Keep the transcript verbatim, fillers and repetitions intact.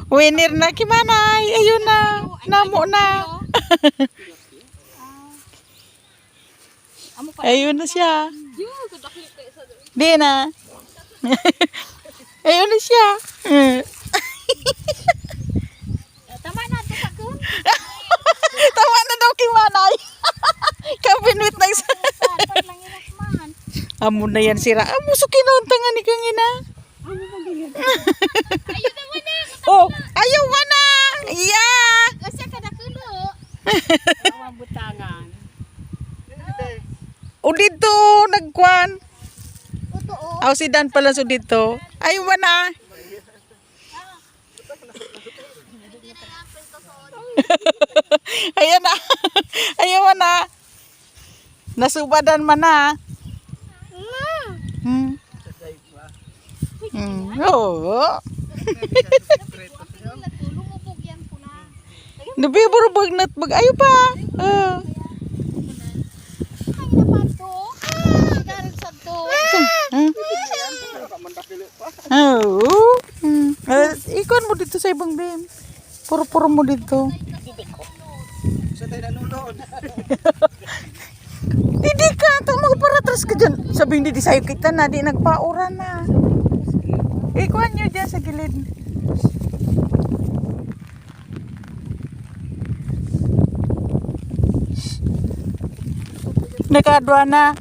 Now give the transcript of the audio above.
Winner na ki Manay. Ayun na. Namo na. Ayun na siya. Di na. Ayun na siya. Tama na ito sa kun. Tama na daw ki Manay. Kabinwit na isa. Dapat lang inak man. Amo na yan sira. Amo, sukinahon tangan ni kangina. Ayun naman eh. Oh, ayaw ka na. Yeah. Kasi kada kulo. Mga butangan. O dito, nagkwan. Totoo. Aw, si Dan pala so dito. Ayaw ka na. Ayan na. Ayaw ka na. Nasubadan man na. Hmm. Hmm. Oo. Nabiburubag na bag. Ayaw pa. Ah. Ang napanto. Ah, garing sa to. Hmm. Oo. Hmm. Eh, ikuan mo dito sa ibang bim. Puro-puro mo dito. Sa tayo nanulod. Hindi ka, ito magparatras ka dyan. Sabi hindi, di sa'yo kita na, di nagpauran na. Ikuan nyo dyan sa gilid. Nakadwa na.